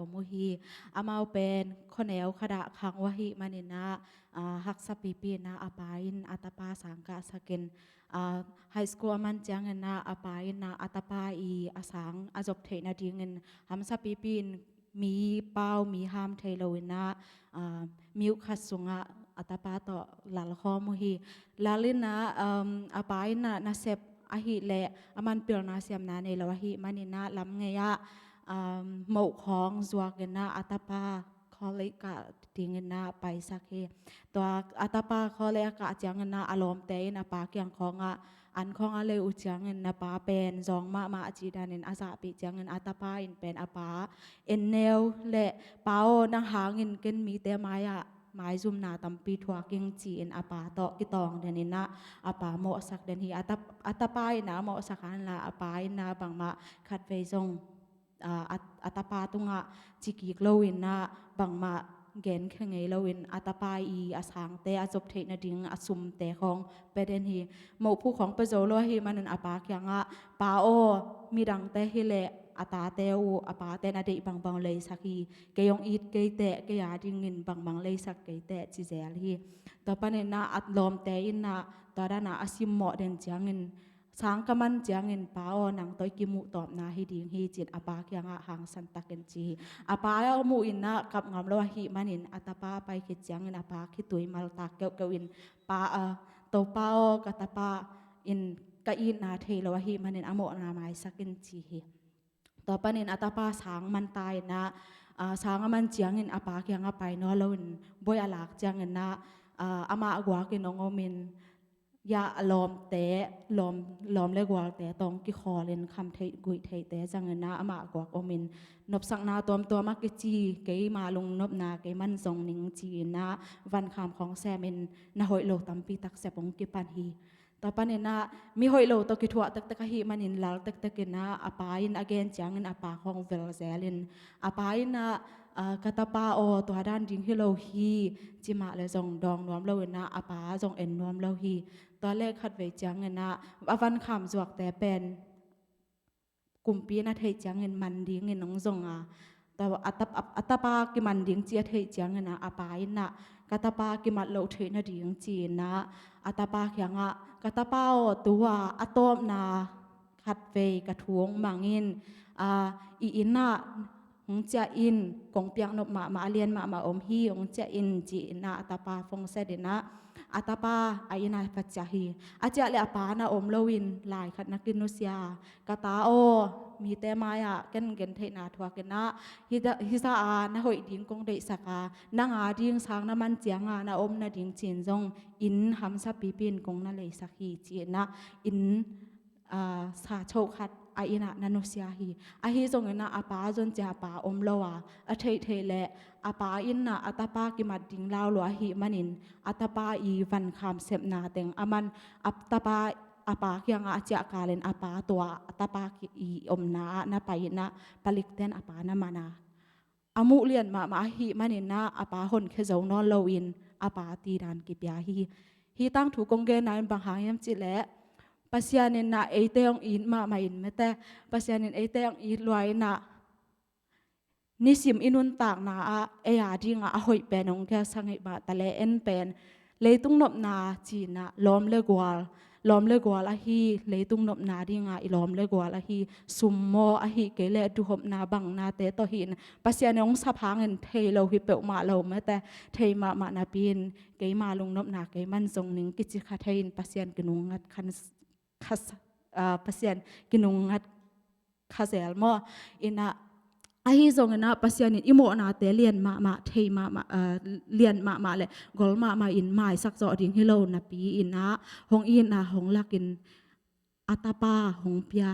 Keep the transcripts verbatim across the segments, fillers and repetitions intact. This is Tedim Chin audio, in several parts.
om uh hi. Amau pen khuaneu khat ah khang uh ahih manin ah, aa, haksa pipi in ah a pa in a tapa sang kahsak in, aa, high school a man ciangin ah a pa in ah a tapa i a sang a zop theih nadingin hamsa pipi in mi pau mi ham thei lo in ah, aa, mi uh khat sungah a tapa tawh lal khawm uh hi. Lal in ah, um, a pa in ah nasep ahih leh a man pilna siamna nei lo ahih manin ah lam ngei ah, um, moh khawng zuak in ah a tapa college kah dingin ah paisak hi. Tua a tapa college a kah ciangin ah a lawmte in a pa kiang khawngah, an khawng a lei uh ciangin na pa pen zawng mahmah a cih danin a zahpih ciangin a tapa in pen a pa en neu leh, "Pa aw, nang hangin ken mite mai-ah maizumna tampi thuak ing," ci-in a pa tawh kitawng den in ah a pa mawhsak den hi. A tap-, a tapa in ah a mawhsak hanla a pa in ah bangmah khatvei zong, aa, a, a tapa tungah cikik lo in ah bangmah genkhia ngei lo in a tapa i a sangte a zop theih nading a sumte khawng pia den hi. Moh phuk khawng pia zo lo ahih manin a pa kiangah, "Pa aw, midangte hi leh a tate uh a pate na deih bangbang leisak hi. Kei hong it kei teh, kei a dingin bangbang leisak kei teh," ci zel hi. Tua panin ah a lawmte in ah tua dan ah a simmawh den ciangin, "Sang ka man ciangin, pa aw, nang tawh i kimuh tawpna hi ding hi," ci-in a pa kiangah hangsan takin ci hi. A pa a muh in ah kap ngam lo ahih manin a tapa pai khit ciangin a pa khitui maltak keuhkeuh in, "Pa, aa, Topa aw, ka tapa in ka itna thei lo ahih manin a mawhna maisak in," ci hi. Tua panin a tapa sang man ta in ah, aa, sang a man ciangin a pa kiangah pai nawn lo in buai a lak ciangin ah, aa, amah guakin hong om in, ya a lawmte, lawm, lawm le gualte tawh kikhawl in kham theih guih theihte zangin ah amah guak om in, nopsakna tuamtuam a kici, "Keima lungnopna kei man zong ning," ci-in ah vankham khawng sem in na hoih lo tampi tak sep hong kipan hi. Tua panin ah mi hoih lo tawh kithuah tektek ahih manin lal tektek in ah a pa in a gen ciangin a pa khawng vel zel in a pa in ah, aa, "Ka tapa aw, tua dan ding hi lo hi," ci mah leh zong dawng nuam lo in ah a pa zong en nuam lo hi. Tua leh khatvei ciangin ah a vankham zuakte pen kumpi na theih ciangin man dingin hong zong a, tua a tap-, a, a tapa kiman ding ci a theih ciangin ah a pa in ah, "Ka tapa kimat loh theih nading," ci-in ah a tapa kiangah, "Ka tapa aw, tua a tawpna khatvei ka thu hong mang in, aa, i inn ah hong ciah in, kong piaknop mahmah a lian mahmah om hi, hong ciah in," ci-in ah a tapa phone set in ah a tapa a inn ah va ciah hi. A ciah leh a pa na om lo in lai khat na kinusia, "Ka ta aw, mite mai-ah ken gentheihna thuak in ah, hi da-, hi za a na hoih ding kong deihsak a, nang a ding sang na man ciang a na om nading cin zong inn hamsa pipi in kong na leisak hi," ci-in ah inn, aa, sa cho khat a inn ah na nusia hi. Ahi zongin ah a pa zon ciang a pa om lo a, a theihtheih leh a pa in ah a tapa kimat ding lau lua ahih manin a tapa i vankham sepna teng a man, a tapa a pa kiangah a ciah kalin a pa tua a tapa ki-, i omna ah na pai in ah palikten a pa na man a, a muh lian mahmah ahih manin ah a pa honkhia zo nawn lo in a pa tidan kipia hi. Hih tangthu kong genna in bang hang hiam cih leh, Pasian in ah eite hong it mahmah in mate, Pasian in eite hong it lua in ah nisim i nuntakna ah ei a dingah a hoih pen hong gelsak ngei mah ta leh, en pen leitung nopna ci-in ah lawm le gual, lawm le gual ahi, leitung nopna dingah i lawm le gual ahi, sum maw, ahih kei leh duhopna bangnate tawh hi in Pasian in hong sap hangin thei lo hi peuhmah lo mate, thei mahmah napi in, "Keima lungnopna kei man zong ning," kici kha thei in Pasian kinungngat khan kha s-, aa, Pasian kinungngat kha zel maw? In ah, ahi zongin ah Pasian in i mawhnate lian mahmah, thei mahmah, aa, lian mahmah leh gol mahmah in maisak zawh ding hi lo napi in ah hong it in ah hong lak in a tapa hong pia.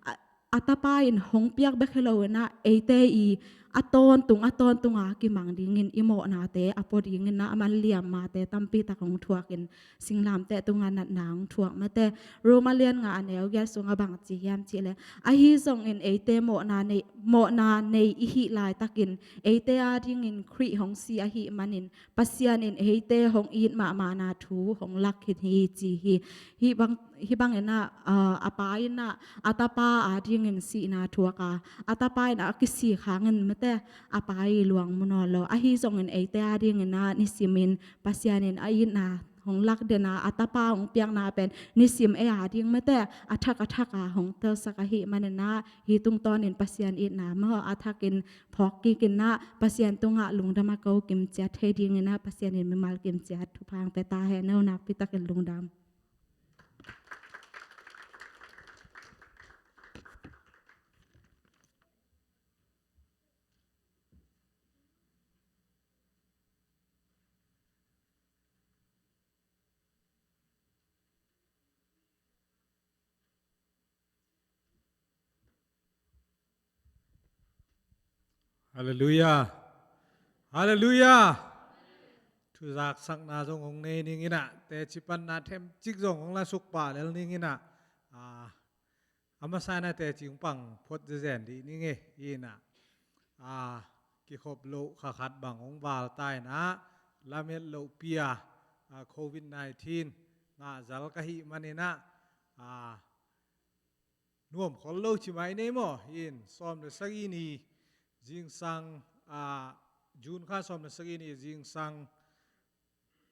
A, a tapa in hong piak bek hi lo in ah eite i a tawntung, a tawntung a kimang dingin i mawhnate a pua dingin ah a man liam mate tampi tak hong thuak in singlamteh tungah natna hong thuak mate. Roma lian nga a neu giat sungah bang ci hiam cih leh, ahi zongin eite mawhna nei, mawhna nei i hih laitakin eite a dingin Khrih hong si ahih manin Pasian in eite hong it mahmahna thu hong lak khin hi ci hi. Hih bang, hih bangin ah, aa, a pa in ah a tapa a dingin sihna thuak a, a tapa in ah a kisik hangin te a pa i luang mu nawn lo. Ahi zongin eite a dingin ah nisimin Pasian in a itna hong lak den a, a tapa hong piakna pen nisim ei a ding mate a thak a thak a hong telsak ahih manin ah hih tungtawnin Pasian itna maw a thakin phawk kikin ah Pasian tungah lungdam a ko kimciat thei dingin ah Pasian in mimal kimciat thupha hong pia ta hen. No nakpi takin lungdam. Halleluiah. Halleluiah. Thuzaksakna zong hong nei ning in ah, teci panna themcik zong hong la suk pah lel ning in ah, a, a masa in ah teci hong pang phot zezen dih ning e, in ah, a, kikhop loh kha khat bang hong val ta in ah, lamet loh pi a, a, covid nineteen ngah zal ka hih manin ah, a, nuam khol lo ci mai nei maw? In sawm le sagih ni zingsang, a, June kha sawm le sagih ni zingsang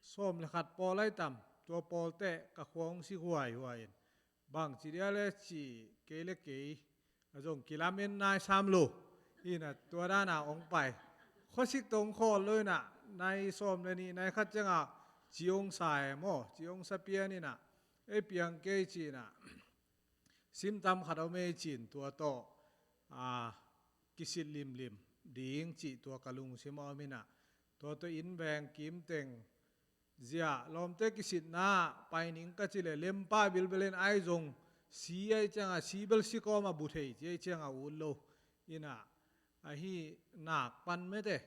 sawm le khat pawl ai tam, tua pawl teh ka khua hong sik huaihuai in. Bang ci dia le ci kei le kei a zong kilamen nai sam lo. In ah tua dan a hong pai. Khuasik tawh hong khawl lo in ah, nai sawm le nih, nai khat ciang a ci hong sa e maw, ci hong sa pian in ah, ei piang kei ci in ah, simtam khat om ei ci in tua tawh, a, kisit limlim ding cih tua ka lungsim a om in ah, tua tawh inn veng kim teng zia lawmte kisitna pai ning ka ci le lempa bilbel in ai zong si ai ciang a si bel si kawm a bu thei ci ai ciang a ut lo in ah, ahi nak pan mete